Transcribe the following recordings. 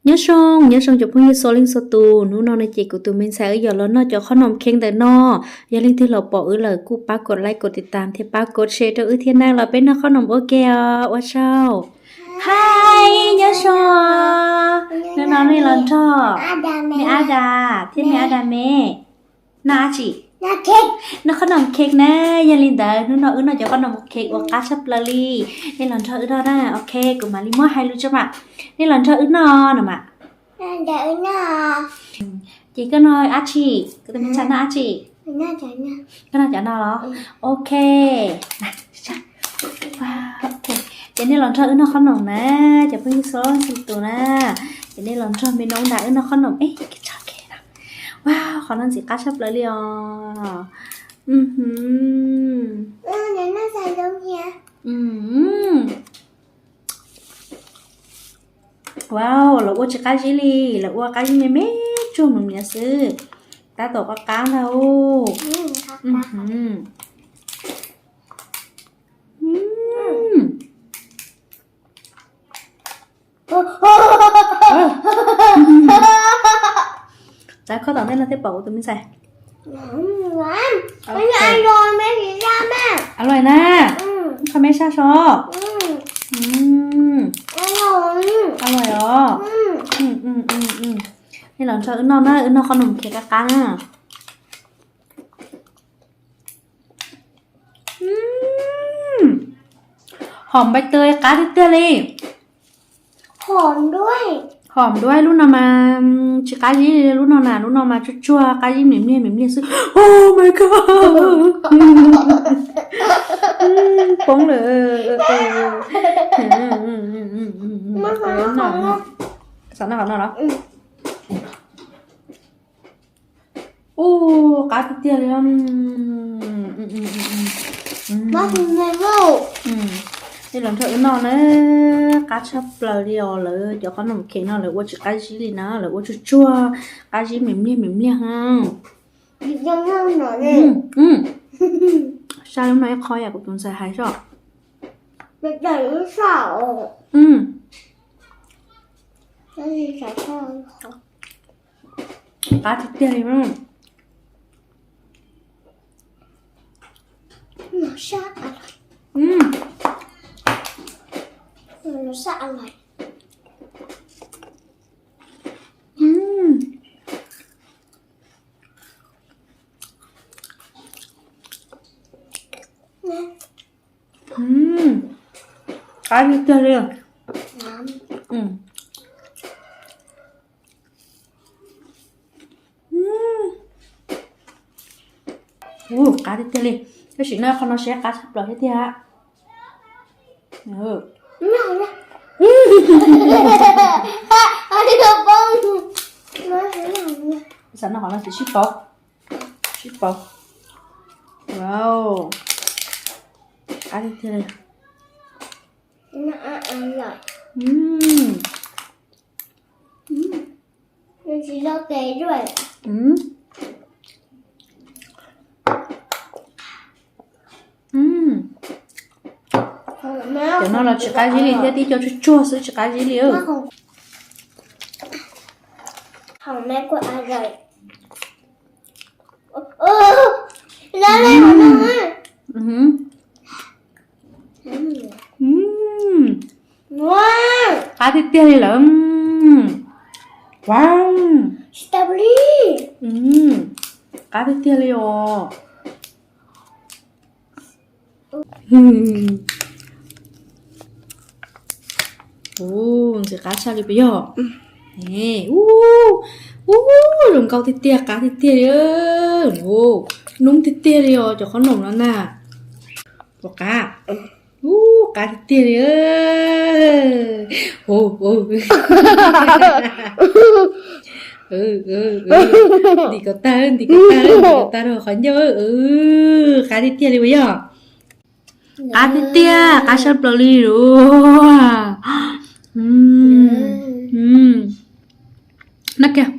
Nyob zoo, nyob zoo cov phooj ywg txhua leej txhua tus, hnub no no ces kuv tus me ntxhais wb yuav los noj cov qhob noom cake ntawm no. Yog leej twg los pom wb lawm kuj pab kom like, kom tiv tam thiab pab kom share rau wb thiab na, los peb noj qhob noom ua ke os, ua tsaug. Hi, nyob zoo. Hnub no nej los nrog me Ab Das thiab me Ab Das me noj dab tsi? Noj qhob noom cake na. Yog li ntawd hnub no wb noj cov qhob noom cake uas qab tshaj plaws li. Nej los nrog wb noj na, ok, kuv mam li muab hais lus tso mas. Nej los nrog wb noj no mas. Ces koj noj dab tsi? Koj tus me ntxhais noj dab tsi? Koj noj cov no los? Ok. Ces nej los nrog wb noj qhob noom na, cov phooj ywg txhua leej txhua tus na. Ces nej los nrog me noob Ab Das wb noj qhob noom. Ej, koj tso ke no. Wow, qhov no ntxim qab tshaj plaws li os. Wow, lawv ua tsis qab zib li, lawv ua qab zib me me tsuag mus niam xwb. Tab tom qab qab ntag. Txav khob tom ntej no thiaj pom kuv tus me ntxhais. Aloj na, qhov me sab so. Aloj os. Nej los nrog wb noj na, wb noj qhob noom khiav qab qab na. Hom npais taws qab tiag tiag li. Hom duab lub no mas tsis qab zib li lub no na, lub no mas tsuag tsuag qab zib me me me me xwb. Oh my god. Poob lawm. Xav noj qhov no los? Ub, qab tiag tiag li. Nej los nrog wb noj na, qab tshaj plaws li os. Lawv cov qhob noom cake no lawv ua tsis qab zib li na, lawv ua tsuag tsuag qab zib me me me me. Sab lub no ib qho yam kuv tus ntxhais hais soj. Qab tiag tiag li. Qab tiag tiag li. Ub, qab tiag tiag li. Tab sis no qhov no seb qab tshaj plaws thiab tiag. Xav noj qhov no ces sib pauv, sib pauv. Wow, qab tiag tiag li. Cov no los tsis qab zib li thiab, tib co tsuag tsuag xwb tsis qab zib li. Qab tiag tiag li lawm. Wow, qab tiag tiag li os. Ntxim qab tshaj li puas yog? Ub, ub, zoo nkauj tiag tiag, qab tiag tiag li. Noob tiag tiag li os cov qhob noom no na. Puas qab? Ub, qab tiag tiag li. Ntim kom tag, ntim kom tag, ntim kom tag rau qhov ncauj. Qab tiag tiag li puas yog? Qab tiag tiag, qab tshaj plaws li lawm. Noj kiag.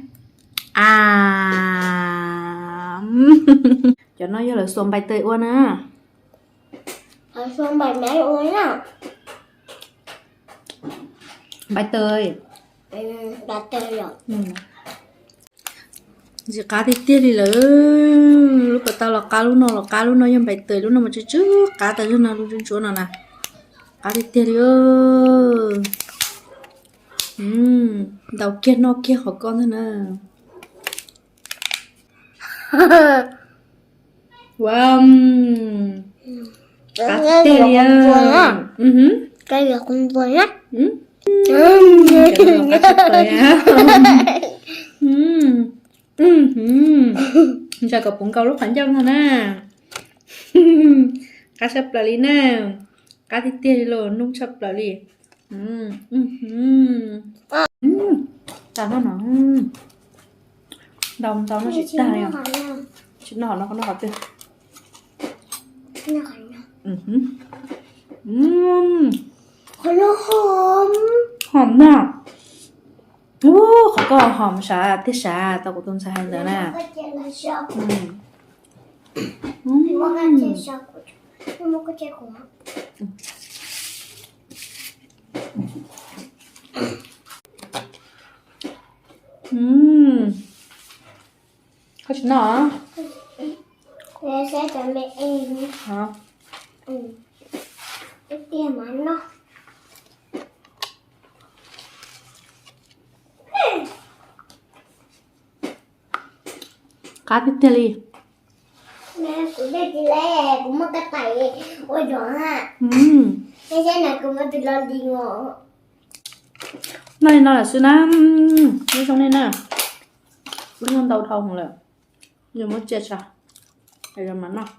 Cov no yog lawv xuas npais taws ua na. Npais taws. Ntxim qab tiag tiag li lawm. Lub pas tau los qab, lub no los qab, lub no yog npais taws, lub no mas tsw tsw qab tas zog no, lub ntsuab ntsuab no na. Qab tiag tiag li. Ntaus kiag noj kiag qhov koj ntag na. Wow, qab tiag tiag li. Ntshai kom puv nkaus lub qhov ncauj no na. Qab tshaj plaws li na. Qab tiag tiag li los nub tshaj plaws li. Tag no, ntau ntau noj tsis tag li. Tsis noj qhov no, noj qhov twg? Hom na. Ub, qhov koj hom sav tiag sav, tau kuv tus ntxhais hais ntawd na. Koj tsis noj? Qab tiag tiag li. Kuv dej tsis le, kuv muaj kab tais ua zog ha. Tej zaum no kuv muaj tus lo li os. Noj li no lawm xwb na. Nyob zoo nej na. Kuv noj ntau dhau lawm, yog muab cia tso, yog mas noj.